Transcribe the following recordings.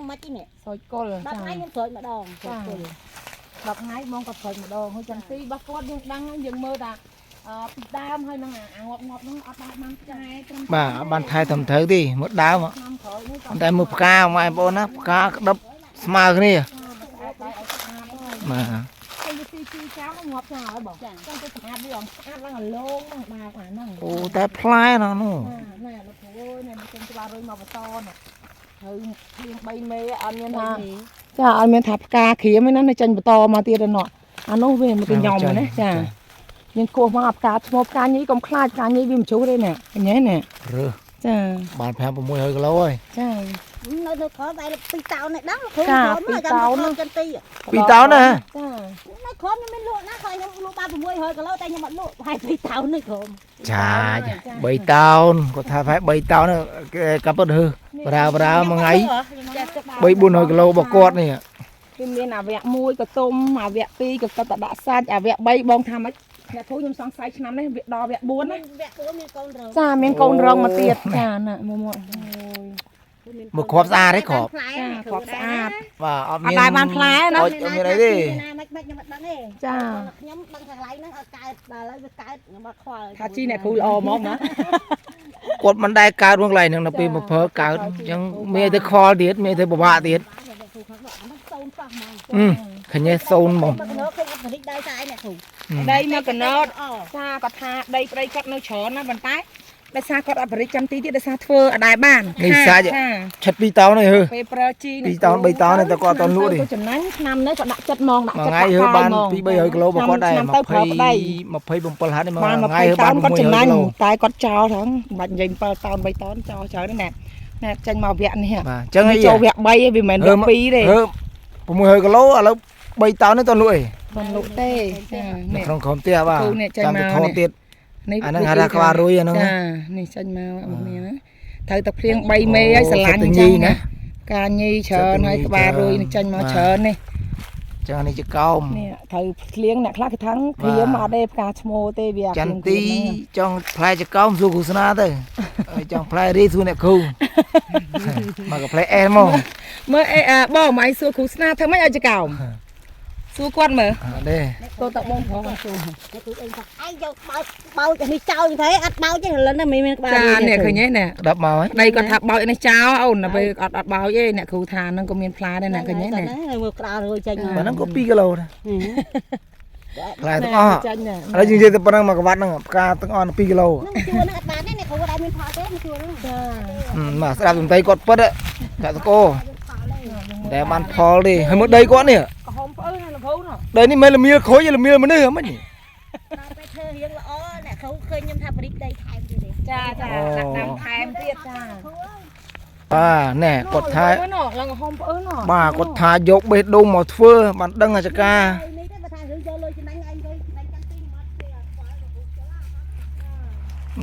មិនទេនេះ ស្រោចគល់ 10ថ្ងៃខ្ញុំស្រោចម្ដងស្រោចគល់ 10ថ្ងៃបងក៏ស្រោចម្ដងហើយចន្ទីរបស់គាត់យើងដឹងហើយយើងមើលថាអឺពីដើមហើយនឹងអាងាប់ងាប់ហ្នឹងអត់បានខែត្រឹម បាទអត់បានថែត្រឹមត្រូវទេមើលដើម ឆ្នាំក្រោយនេះក៏ តែមើលផ្កាម៉ែបងប្អូនណាផ្កាក្តឹបស្មើគ្នា តែឲ្យស្អាតហើយ បាទ ហើយវាស៊ីជីចោលងាប់ចោលហើយបងចង់ទៅសម្អាតវាអងស្អាតឡើងអាឡងហ្នឹងបើកអាហ្នឹង អូតែផ្លែណានោះ ណែលោកគ្រូអើយណែចេញច្បាស់រុយមកបន្តណែហើយភ្លៀង3មេអត់មានថាចាអត់មានថាផ្កាក្រៀមឯណាចេញបន្តមកទៀតឯណោះអានោះវាមកទៅញ៉ុំណាចាយើងគោះមកផ្កាឈ្មោះផ្កាញីកុំខ្លាចផ្កាញីវាមិនជ្រុះទេណែឃើញទេណែ រើស ចា បាន5 600គីឡូហើយ ចា នៅក្រោមតែ2តោននេះដឹងគ្រូក្រោមមកចាំទៅចន្ទី ពីរតោនណា ចា នៅក្រោមខ្ញុំមានលក់ណាគាត់ខ្ញុំលក់បាន600គីឡូតែខ្ញុំអត់លក់ហើយ2តោននេះក្រោម ចា3តោនគាត់ថាប្រហែល3តោនគេកាប់ពិតហឺបារាបារាមួយថ្ងៃ3 400គីឡូរបស់គាត់នេះ វាមានអាវៈ1ក៏ទុំអាវៈ2ក៏គាត់តែដាក់សាច់អាវៈ3បងថាម៉េចអ្នកគ្រូខ្ញុំសង្ស័យឆ្នាំនេះវាដល់វគ្គ4ណា វគ្គ4មានកូនរង ចាមានកូនរងមកទៀតចាណាមួយមួយ មើលគ្រាប់ស្អាតទេគ្រាប់ ចាគ្រាប់ស្អាត បាទអត់មាន អត់ដែរបានផ្លែណា អត់មានអីទេ ណាមិនមិនខ្ញុំអត់ដឹងទេ ចា ខ្ញុំដឹងថាកន្លែងហ្នឹងឲ្យកើតដល់ហើយវាកើតខ្ញុំអត់ខ្វល់ ថាជីអ្នកគ្រូល្អហ្មងណា គាត់មិនដែលកើតក្នុងកន្លែងហ្នឹងដល់ពេលមកប្រើកើតអញ្ចឹងមានទៅខលទៀតមានទៅពិបាកទៀត អ្នកគ្រូខាងនោះអាហ្នឹងសូនប៉ោះហ្មង អឺឃើញទេសូនហ្មង មកកណោឃើញអត់បរិចដៃតែឯងអ្នកគ្រូ ដីមកកណោត អូ ចាគាត់ថាដីប្តីគាត់នៅច្រើនណាប៉ុន្តែដោយសារគាត់អត់បរិចចាំទីទៀតដោយសារធ្វើអត់ដែរបាន នេះសាច់ ចា ឆិត2តោននេះហឺ ពេលប្រើជី ពីរតោនបីតោននេះតែគាត់អត់ទាន់លក់ទេ ទៅចំណេញឆ្នាំនេះគាត់ដាក់ចិត្តហ្មងដាក់ មួយ ចិត្ត ថ្ងៃហឺបាន ដាក់កាយហ្មង 2 300គីឡូរបស់គាត់ដែរ ឆ្នាំទៅប្រើប្តី 27ហាត់នេះមួយ បាន ថ្ងៃហឺ 20តោ បាន នគាត់ចំណេញ 600គីឡូ តែគាត់ចោលហ្នឹងមិនបាច់និយាយ7តោន3តោនចោលច្រើនណាស់ណែចេញមកវគ្គនេះ បាទអញ្ចឹងអី ចូលវគ្គ3ឯងវាមិនមែនវគ្គ2ទេ ហឺ600គីឡូឥឡូវ3តោននេះតន់លក់អី មិនលក់ទេចា នេះ នៅក្នុងក្រុមផ្ទះបាទ គូនេះចេញ ចាំ មក ទៅថតទៀត នេះ អាហ្នឹងហៅថាក្បាលរុយអាហ្នឹង ចានេះចេញមកអត់មានណាត្រូវតែភ្លៀង3មេហើយស្រឡាញ់ អូ អញ្ចឹង ណា ណាការញីច្រើនហើយក្បាលរុយនឹងចេញមកច្រើននេះ អញ្ចឹងអានេះជាកោម នេះត្រូវភ្លៀងអ្នកខ្លះគេថាក្រៀមអត់ទេផ្កាឈ្មោលទេវាអា ចន្ទទី ក្រៀមហ្នឹង ចង់ផ្លែចកោមសួរគ្រូស្នាទៅហើយចង់ផ្លែរីសួរអ្នកគ្រូមកក៏ផ្លែអែមក មើលអេអាបងមកឯងសួរគ្រូស្នាធ្វើម៉េចឲ្យចកោមសួរគាត់មើល អត់ទេ តោះតបងប្រុសគាត់សួរ អ្នកគ្រូអីថាឯងយកបោចបោចនេះចោលទេអត់បោចទេលិនណាមានក្បាល ចានេះឃើញទេនេះ ក្តាប់មកហើយ ដីគាត់ថាបោចនេះចោលអូនដល់ពេលអត់អត់បោចទេអ្នកគ្រូថាហ្នឹងក៏មានផ្លែដែរណាឃើញទេនេះ មើលក្បាលរួយចេញ បាទហ្នឹងក៏2គីឡូដែរផ្លែទាំងអស់ ចាញ់ណា ឥឡូវយើងនិយាយទៅប៉ុណ្ណឹងមកក្បាត់ហ្នឹងផ្កាទាំងអស់2គីឡូ ហ្នឹងជួនហ្នឹងអត់បានទេអ្នកគ្រូអត់មានផលទេជួនហ្នឹង ចា មកស្ដាប់សំដីគាត់ពិតកសកោតែបានផលទេហើយមើលដីគាត់នេះ ក្រហមផ្អើណាលោកគ្រូណោះ ដីនេះមិនលមៀលខូចលមៀលមនុស្សហ៎មិននេះ ដល់ពេលធ្វើរៀងល្អអ្នកគ្រូឃើញខ្ញុំថាបរិចដីថែមទៀតទេ ចាចាដាក់ដាំថែមទៀតចា គ្រូអើយ បាទណែគាត់ថា ណោះឡើងក្រហមផ្អើណោះ បាទគាត់ថាយកបេះដូងមកធ្វើបានដឹងអាចកា នេះទេបើថារឿងយកលុយចំណេញឯងទៅចំណេញចាំទីមកទេខ្វល់លោកគ្រូចោល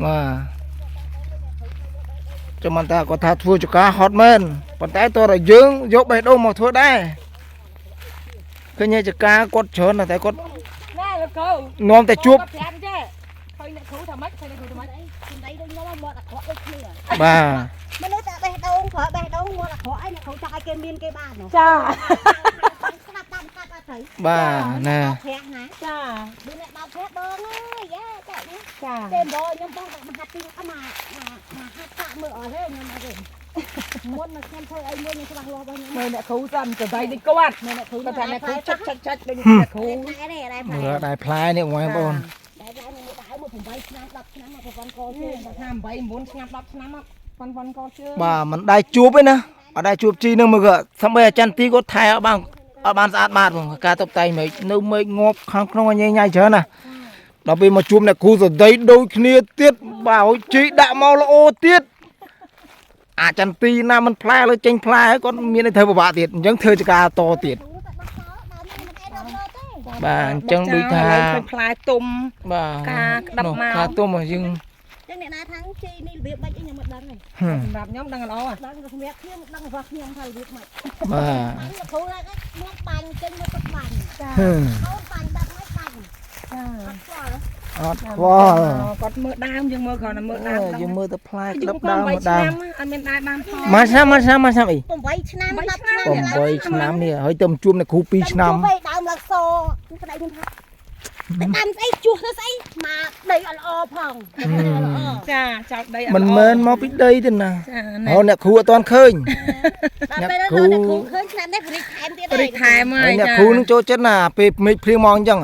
បាទចាំមិនថាគាត់ថាធ្វើចកាហត់មែនប៉ុន្តែតើតែយើងយកបេះដូងមកធ្វើដែរឃើញចកាគាត់ច្រើនណាស់តែគាត់ ណែលោកគ្រូ នាំតែជួប គាត់ប្រាប់ចេះឃើញអ្នកគ្រូថាម៉េចឃើញអ្នកគ្រូថាម៉េច ចំណេញដូចខ្ញុំមកអាក្រក់ដូចគ្នា បាទ មនុស្សតែបេះដូងប្រើបេះដូងមកអាក្រក់ឯងអ្នកគ្រូចង់ឲ្យគេមានគេបាននោះ ចា ស្ដាប់តាមកាត់អត់ត្រូវ បាទណា ប្រាក់ណា ចា ដូចអ្នកបោកប្រាក់បងអើយយ៉ាចានេះ ចា ទេបងខ្ញុំបងតែមហាត់ទីមកមកហាត់តាក់មើលអត់ទេខ្ញុំអត់ទេមុនមកខ្ញុំធ្វើអីមួយខ្ញុំច្បាស់លាស់របស់ខ្ញុំ មើលអ្នកគ្រូសិនទៅដៃដូចគាត់ មើលអ្នកគ្រូ គាត់ថាអ្នកគ្រូចុចចុចចុចដូចអ្នកគ្រូ ដែរដែរដែរ មើលដែរផ្លែនេះបងប្អូន ដែរដែរមួយដែរមួយ8ឆ្នាំ10ឆ្នាំមកប្រព័ន្ធកជើង គាត់ថា8 9ឆ្នាំ10ឆ្នាំមកប៉ុនប៉ុនកជើង បាទមិនដែរជួបទេណាអត់ដែរជួបជីនឹងមើលក៏សំបីអាចន្ទទីគាត់ថែអត់បានអត់បានស្អាតបាតហ្មងការតុបតែងមេឃនៅមេឃងាប់ខាងក្នុងអញញ៉ៃច្រើនណាដល់ពេលមកជួបអ្នកគ្រូសដីដូចគ្នាទៀតបាទឲ្យជីដាក់មកល្អទៀតអាចន្ទទីណាមិនផ្លែលើចេញផ្លែហើយគាត់មានតែធ្វើពិបាកទៀតអញ្ចឹងធ្វើចការតទៀត គ្រូតែបោះចោលដើមនេះមិនអីដល់លើទេ បាទអញ្ចឹងដូចថា ឃើញផ្លែទុំ បាទ ការក្តាប់មក ការទុំរបស់យើង ចឹងអ្នកណាថាជីនេះរបៀបម៉េចអីខ្ញុំមិនដឹងទេ ហឹម សម្រាប់ខ្ញុំដឹងល្អហ่ะ ដឹងតែសម្រាប់ខ្ញុំដឹងរបស់ខ្ញុំថារបៀបម៉េច បាទ បាញ់លោកគ្រូថាមកបាញ់ចេញមកទឹកបាញ់ ចា ហឹម អូនបាញ់ដាក់ម៉េចបាញ់ ចា អត់ស្គាល់ អត់ខ្វល់ គាត់មើលដើមយើងមើលគ្រាន់តែមើលដើម យើងមើលទៅផ្លែ អាយុ ក្តាប់ដើម 8 មកដើម ឆ្នាំអត់មានដែរបានផល មួយឆ្នាំមួយឆ្នាំមួយឆ្នាំអី 8ឆ្នាំ10ឆ្នាំ 8ឆ្នាំនេះហើយទៅជួបអ្នកគ្រូ2ឆ្នាំ ពេលដើមឡើងសស្ដីខ្ញុំថាទៅដាំស្អីជួសទៅស្អីមកដីអត់ល្អផងល្អ ចាចោលដីអត់ មិនមែនមកពីដីទេណា ចា ហៅអ្នកគ្រូអត់ទាន់ឃើញ ដល់ពេលដល់អ្នកគ្រូឃើញឆ្នាំនេះព្រិចថែមទៀត ព្រិចថែមហើ ហើយ យចា អ្នកគ្រូនឹងចូលចិត្តណាពេលមេឃភ្លៀងមកអញ្ចឹង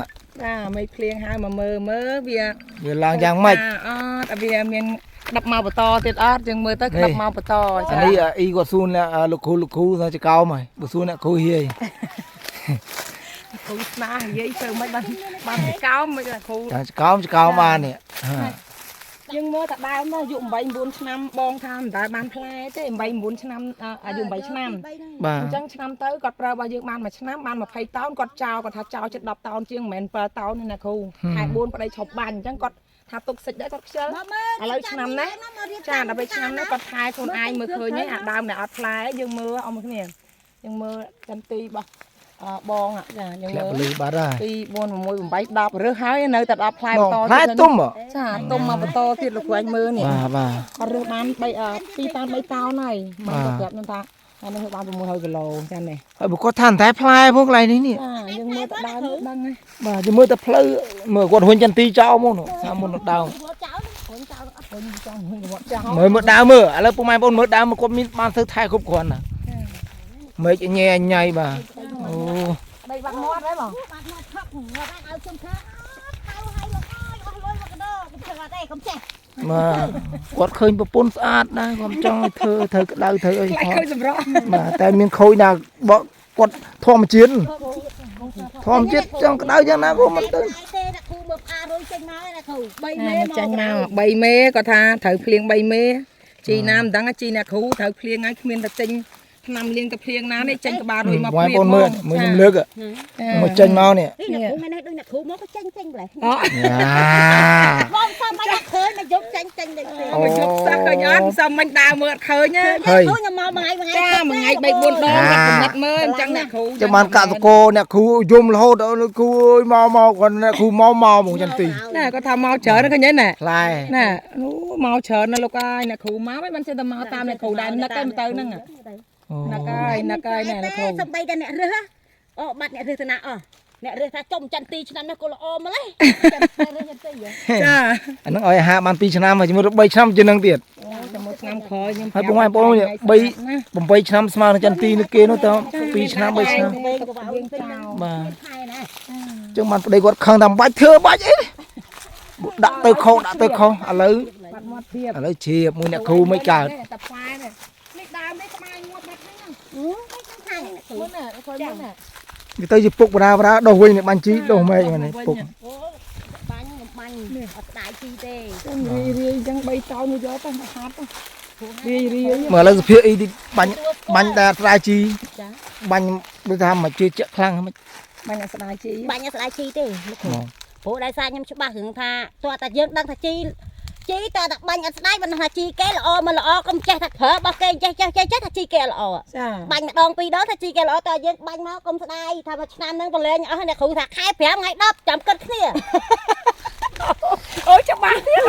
ចាមេឃភ្លៀងហើយមកមើលមើលវា វាឡើងយ៉ាងម៉េច អត់វាមានក្តាប់មកបន្តទៀតអត់យើងមើលទៅក្តាប់មកបន្ត អានេះអ៊ីគាត់សួរអ្នកលោកគ្រូលោកគ្រូថាចកោមហើយបើសួរអ្នកគ្រូហៀយ គ្រូស្នានិយាយទៅមិនបានបានកោមមិនគ្រូ ចាចកោមចកោមបាននេះ យើងមើលតែដើមទៅអាយុ8 9ឆ្នាំបងថាមិនដែលបានផ្លែទេ8 9ឆ្នាំអាយុ8ឆ្នាំ បាទ អញ្ចឹងឆ្នាំទៅគាត់ប្រើរបស់យើងបានមួយឆ្នាំបាន20តោនគាត់ចោលគាត់ថាចោលជិត10តោនជាងមិនមែន7តោនទេណាគ្រូខែ4ប្តីឈប់បាញ់អញ្ចឹងគាត់ថាទុកសិចដែរគាត់ខ្ជិលឥឡូវឆ្នាំនេះចាដល់ពេលឆ្នាំនេះគាត់ថែខ្លួនឯងមើលឃើញហ្នឹងអាដើមដែលអត់ផ្លែយើងមើលអស់មកគ្នាយើងមើលចន្ទីរបស់បងចាយើង ធ្លាក់ មើល ពលឺបាត់ហើយ 2 4 6 8 10រើសហើយនៅតែ10ផ្លែបន្ត ផ្លែទុំ ចាទុំមកបន្តទៀតលោកគ្រូអញមើលនេះ បាទបាទ គាត់រើសបាន3 2តាន3តោនហើយមកគាត់ប្រាប់ខ្ញុំថាអានេះបាន600គីឡូចានេះ ហើយបើគាត់ថាតែផ្លែផងកន្លែងនេះនេះ ចាយើងមើលទៅដើមដឹងហើយ បាទយើងមើលតែផ្លូវមើលគាត់ហ៊ុញចន្ទីចោលមកនោះថាមុននឹងដើម ចោលហ៊ុញចោលអត់ ហ៊ុញចង់ហ៊ុញកវត្តចោល មើលមើលដើមមើលឥឡូវពុកម៉ែបងប្អូនមើលដើមគាត់មានបានធ្វើថែគ្រប់គ្រាន់ណាមេឃញ៉ែញ៉ៃបាទអូ ដីបាត់មាត់ហើយបង បាត់មាត់ថឹកងាប់ឲ្យខ្ញុំធ្វើអត់ទៅឲ្យលោកអើយអស់លុយមកកដោកុំធ្វើអត់ទេកុំចេះ បាទគាត់ឃើញប្រពន្ធស្អាតដែរគាត់ចង់ឲ្យធ្វើត្រូវក្តៅត្រូវអី ខ្លាច ផង ឃើញសម្រក់ បាទតែមានខូចណាបកគាត់ធម្មជាតិធម្មជាតិចង់ក្តៅយ៉ាងណាក៏មិនទៅ ទេអ្នកគ្រូមើលផ្អារុយចេញមកណាគ្រូ3មេ មកចាញ់មក3មេគាត់ថាត្រូវភ្លៀង3មេជីណាមិនដឹងជីអ្នកគ្រូត្រូវភ្លៀងហើយគ្មានតែចេញឆ្នាំលៀងទៅភ្លៀងណានេះចេញក្បាលរួយមក បង ភ្លៀង ប្អូនមើលមើលខ្ញុំលើកមកចេញមកនេះ នេះអ្នកគ្រូថ្ងៃនេះដូចអ្នកគ្រូមកក៏ចេញចេញម្ល៉េះ អូ បងសំមិនឃើញមកយកចេញចេញដូចទេ មកយកសោះឃើញអត់សំមិញដើរមើលអត់ឃើញណា ហើយ គ្រូខ្ញុំមកមួយថ្ងៃមួយថ្ងៃ ចាមួយថ្ងៃ3 4ដងគាត់កំណត់មើលអញ្ចឹងអ្នកគ្រូ ចាំបានកសិករអ្នកគ្រូយំរហូតដល់លោកគ្រូអើយមកមកគាត់អ្នកគ្រូមកមកមកចន្ទី ណែគាត់ថាមកច្រើនឃើញទេណែ ផ្លែ ណែអូមកច្រើនណាស់លោកអើយអ្នកគ្រូមកមិនបានចេះតែមកតាមអ្នកគ្រូដែរនឹកតែទៅហ្នឹងនឹកហើយនឹកហើយណែអ្នកគ្រូ សំបីតែអ្នករើសអូបាត់អ្នករើសទៅណាអស់អ្នករើសថាចំចន្ទីឆ្នាំនេះក៏ល្អម្ល៉េះចាំរើសចន្ទី ចា អាហ្នឹងឲ្យអាហារបាន2ឆ្នាំហើយជាមួយ3ឆ្នាំជាងហ្នឹងទៀត អូចាំមើលឆ្នាំក្រោយខ្ញុំ ហើយពុកម៉ែបងប្អូន3 8ឆ្នាំស្មើនឹងចន្ទីនៅគេនោះតើ2ឆ្នាំ3ឆ្នាំ វិញក៏វិញពេញ បាទ ខែណា ចឹងបានប្តីគាត់ខឹងថាមិនបាច់ធ្វើបាច់អីដាក់ទៅខុសដាក់ទៅខុសឥឡូវ បាត់មាត់ភាព ឥឡូវជ្រាបមួយអ្នកគ្រូមិនកើត តែផ្លែនេះនេះដើមនេះក្បាលងាប់បាត់ហ្នឹង ខែ មុនណាឃើញមុនណា វាទៅជាពុកបដាបដាដោះវិញនេះបាញ់ជីដោះមែកនេះពុក អូបាញ់ខ្ញុំបាញ់អត់ស្ដាយជីទេ ចឹងរាយរាយចឹង3តោនយកទៅមកហាត់រាយរាយ មើលឥឡូវសុភាអ៊ីទីបាញ់បាញ់តែស្ដាយជី ចា បាញ់ដូចថាមកជឿជាក់ខ្លាំងហ្នឹង បាញ់ឲ្យស្ដាយជី បាញ់អត់ស្ដាយជីទេលោកគ្រូព្រោះដោយសារខ្ញុំច្បាស់រឿងថាតើតែយើងដឹងថាជីជីតើតែបាញ់អត់ស្ដាយមិនថាជីគេល្អមិនល្អកុំចេះថាប្រើរបស់គេចេះចេះចេះចេះថាជីគេល្អ ចា បាញ់ម្ដងពីរដងថាជីគេល្អតើយើងបាញ់មកកុំស្ដាយថាមួយឆ្នាំហ្នឹងប្រឡែងអស់អ្នកគ្រូថាខែ5ថ្ងៃ10ចាំគិតគ្នា អូច្បាស់ទៀត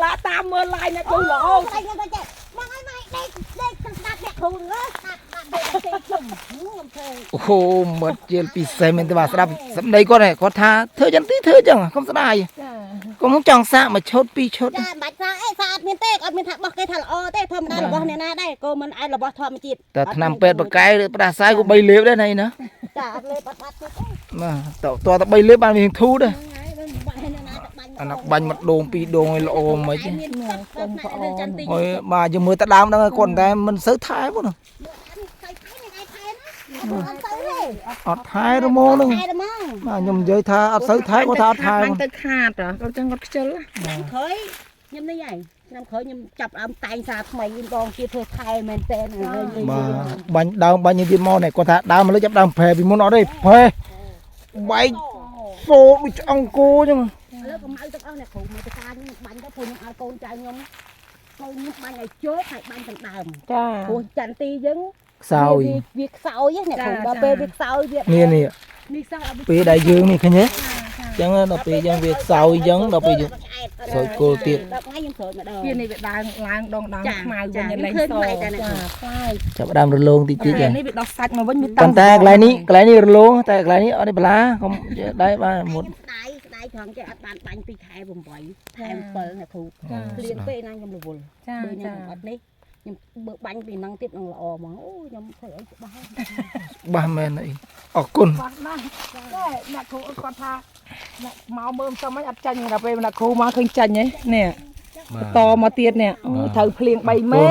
ឡាតាមមើលឡាយអ្នកគ្រូល្អ ស្ដាយខ្ញុំថាចេះមកឲ្យមកដេកដេកស្ដាប់អ្នកគ្រូងើស្ដាប់ស្ដាប់ដេកគេខ្ញុំខ្ញុំធ្វើ អូហូមើលជាពិសេសមែនទេបាទស្ដាប់សម្ដីគាត់គាត់ថាធ្វើចន្ទីធ្វើចឹងកុំស្ដាយ ចា កុំចង់សាកមួយឈុតពីរឈុត ចាមិនបាច់ថាអីថាអត់មានទេអត់មានថាបោះគេថាល្អទេធម្មតារបស់អ្នកណាដែរក៏មិនអាចរបស់ធម្មជាតិ តែថ្នាំពេទ្យបកែឬផ្ដាសាយក៏3លេបដែរណៃណា ចាអត់លេបអត់បាត់ទៀតទេ បាទតតតែ3លេបបានវាធូរដែរ ហ្នឹងហើយបាញ់អ្នកណាទៅបាញ់ អានោះបាញ់មួយដងពីរដងឲ្យល្អមិន ឯមានទឹកទៅណាចន្ទី ហើយបាទយើងមើលតែដើមដឹងហើយគាត់តែមិនសូវថែផង មើលអានថៃថៃនឹងឯងថែណាអត់ទៅទេ អត់ថែរមងហ្នឹង ថែហ្មង បាទខ្ញុំនិយាយថាអត់សូវថែគាត់ថាអត់ថែ បាញ់ទៅខាតគាត់ចឹងគាត់ខ្ជិល ឆ្នាំក្រោយខ្ញុំនេះហើយឆ្នាំក្រោយខ្ញុំចាប់ដើមតែងសារថ្មីវិញដងទៀតធ្វើថែមែនតើលេងលេង បាទបាញ់ដើមបាញ់នេះទៀតមកនេះគាត់ថាដើមមកលើចាប់ដើមប្រែពីមុនអត់ទេប្រែបែកពោដូចឆ្អឹងគោអញ្ចឹង ឥឡូវកម្ៅទាំងអស់អ្នកគ្រូមកទៅការខ្ញុំបាញ់ទៅព្រោះខ្ញុំឲ្យកូនចៅខ្ញុំកូនខ្ញុំបាញ់ឲ្យជោគហើយបាញ់ទាំងដើម ចា ព្រោះចន្ទីយើង ខ្សោយ វាខ្សោយអ្នកគ្រូដល់ពេលវាខ្សោយវា នេះនេះ នេះខ្សោយអត់ ពេលដែលយើងនេះឃើញទេ ចឹងដល់ពេលចឹងវាខ្សោយចឹងដល់ពេលយើង ស្រោចគល់ទៀត 10ថ្ងៃខ្ញុំស្រោចម្ដង ពីនេះវាដើមឡើងដងដើម ចា ខ្មៅ ចា វិញលែង ឃើញ ស ផ្លែតែនេះ ចាផ្លែ ចាប់ផ្ដើមរលោងតិចតិច តែនេះវាដោះសាច់មកវិញវា ប៉ុន្តែកន្លែងនេះកន្លែងនេះរលោងតែកន្លែងនេះអត់ទេបន្លាកុំដែរបាទមុត ខ្ញុំស្ដាយស្ដាយត្រង់ចេះអត់បានបាញ់ពីខែ8ខែ7អ្នកគ្រូភ្លៀងពេកណាខ្ញុំរវល់ ចា បើខ្ញុំ ចា អត់នេះខ្ញុំបើបាញ់ពីហ្នឹងទៀតនឹងល្អហ្មងអូខ្ញុំធ្វើអីច្បាស់ បាសមែនអីអរគុណ បាស់ណាស់តែអ្នកគ្រូគាត់ថាអ្នកមកមើលមិនសមអត់ចាញ់ដល់ពេលអ្នកគ្រូមកឃើញចាញ់ហ៎នេះតមកទៀតនេះអូយត្រូវភ្លៀង3មេ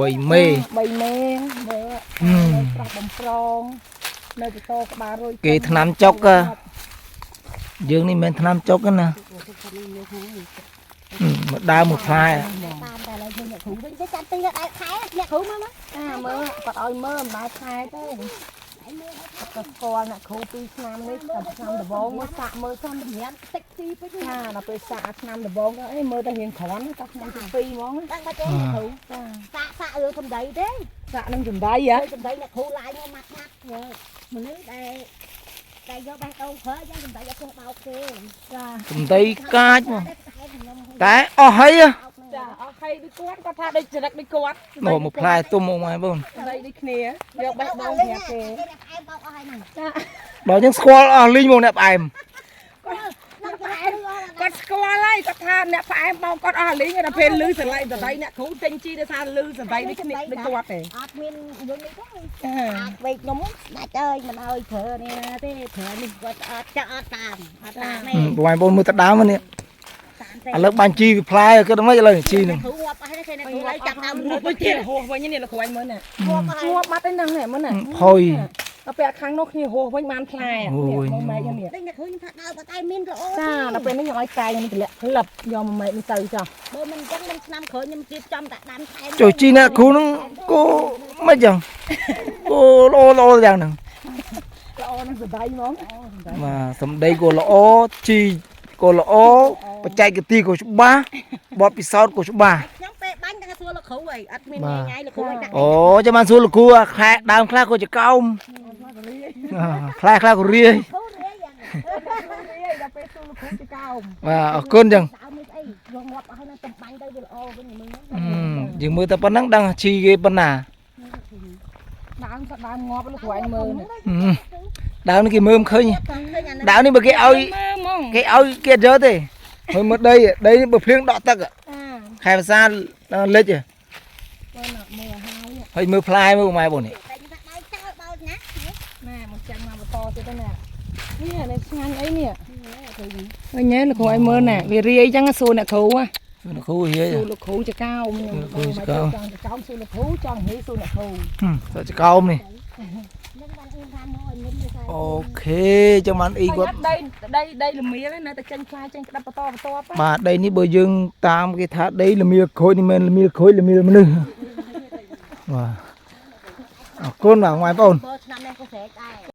អូយ3មេ 3មេមើលនៅប្រោះបំប្រងនៅបន្តក្បាលរួយ គេថ្នាំចុកយើងនេះមិនមែនថ្នាំចុកទេណាមកដើមមួយផ្លែ តាមតែឡើយអ្នកគ្រូវិញទៅចាំទីដែរខែអ្នកគ្រូមកមក ចាមើលគាត់ឲ្យមើលមិនដែរខែទេគាត់ស្គាល់អ្នកគ្រូ2ឆ្នាំនេះតែឆ្នាំដំបូងមើលសាក់មើល សំញ៉ាំតិចទីពេក ចាដល់ពេលសាក់ឆ្នាំដំបូងទៅអីមើលទៅរៀងគ្រាន់តែឆ្នាំទី2ហ្មង ដឹងបាត់ទេអ្នកគ្រូ ចា សាក់សាក់រឿងសំដីទេ សាក់នឹងចម្ដៃហ៎ សំដីអ្នកគ្រូឡាយមកម៉ាត់ម៉ាត់មនុស្សដែលតែយកបេះដូងប្រើយ៉ាងសំដីអត់ចេះបោកទេ ចា សំដីកាចមក ខ្ញុំ តែអស់ហើយ ចាអស់ហើយដូចគាត់គាត់ថាដូចចរិតដូចគាត់ មកមួយផ្លែទុំមកម៉ែបង ចម្ដៃដូចគ្នាយកបេះដូងប្រាប់គេ គេអ្នកផ្អែមបោកអស់ហើយហ្នឹង ចា ដល់យើងស្គាល់អស់លីងមកអ្នកផ្អែម នឹងផ្អែម គាត់ស្គាល់ហើយគាត់ថាអ្នកផ្អែមបោកគាត់អស់លីងដល់ពេលលឺសន្លៃសន្លៃអ្នកគ្រូចេញជីដោយសារលឺសន្លៃដូចគ្នាដូចគាត់ទេ អត់មានយើងនេះទេ ចា អាចវេកខ្ញុំស្ដាច់អើយមិនអើយប្រើនេះណាទេប្រើនេះគាត់អត់ចាក់អត់តាមអត់តាមទេ បងប្អូនមើលទៅដើមនេះ តាមទេ ឥឡូវបាញ់ជីវាផ្លែគិតមិនឥឡូវជីនឹង គ្រូងាប់អស់ហើយគេអ្នកគ្រូឲ្យចាប់ដើម ងាប់វិញទៀតហោះវិញនេះលោកគ្រូអញមើលណា ងាប់អស់ហើយ ងាប់បាត់ហើយហ្នឹងនេះមើលណា ផុយ ដល់ពេលខាងនោះគ្នាហោះវិញបានផ្លែនេះមកម៉ែកនេះ តែអ្នកគ្រូខ្ញុំថាដើមអត់តែមានល្អ ចាដល់ពេលនេះខ្ញុំឲ្យកែខ្ញុំទម្លាក់ក្លឹបយកមកម៉ែកនេះទៅចុះ បើមិនអញ្ចឹងមិនឆ្នាំក្រោយខ្ញុំរៀបចំតែដាំថែម ចុះជីអ្នកគ្រូនឹងគោមិនចឹងគោល្អល្អយ៉ាងហ្នឹង ល្អនឹងសប្បាយហ្មង បាទសម្ដីក៏ល្អជីក៏ល្អបច្ចេកទេសក៏ច្បាស់បទពិសោធន៍ក៏ច្បាស់ ខ្ញុំពេលបាញ់តែសួរលោកគ្រូអីអត់មានញ៉ៃលោកគ្រូឲ្យដាក់ អូចាំបានសួរលោកគ្រូអាខែដើមខ្លះក៏ចកោមខ្លះខ្លះក៏រាយ គ្រូរាយយ៉ាង រាយដល់ពេលសួរលោកគ្រូចកោម បាទអរគុណចឹង ដើមនេះស្អីយកងាប់អស់ហើយនឹងតំបាញ់ទៅវាល្អវិញមើល យើងមើលតែប៉ុណ្ណឹងដឹងជីគេប៉ុណ្ណា ដើមក៏ដើមងាប់លោកគ្រូអញមើលនេះ ដើមនេះគេមើលមិនឃើញ ឃើញអាហ្នឹង ដើមនេះបើគេឲ្យ មើលហ្មង គេឲ្យគេអត់យកទេមើលមើលដីដីនេះបើភ្លៀងដក់ទឹក ចា ខែភាសាលិច មើលណាមើលហើយ ហើយមើលផ្លែមើលម៉ែបងនេះ តែខ្ញុំថាដៃចោលបោចណា ណែមកចាញ់មកបន្តទៀតណានេះនេះឆ្ងាញ់អីនេះឃើញទេលោកគ្រូឲ្យមើលណែវារាយចឹងសួរអ្នកគ្រូហ៎ សួរលោកគ្រូរាយ សួរលោកគ្រូចកោមខ្ញុំចង់ចកោមសួរលោកគ្រូចង់ហីសួរអ្នកគ្រូ សួរចកោមនេះ នឹងបានអ៊ីថាមកឲ្យមានថា OK ចឹងបានអ៊ីគាត់ ដីដីដីលមៀលនៅតែចេញផ្លែចេញក្តាប់បន្តបន្ត បាទដីនេះបើយើងតាមគេថាដីលមៀលក្រូចនេះមិនលមៀលក្រូចលមៀលមនុស្សបាទអរគុណបាទបងប្អូន បើឆ្នាំនេះក៏ស្រែកដែរ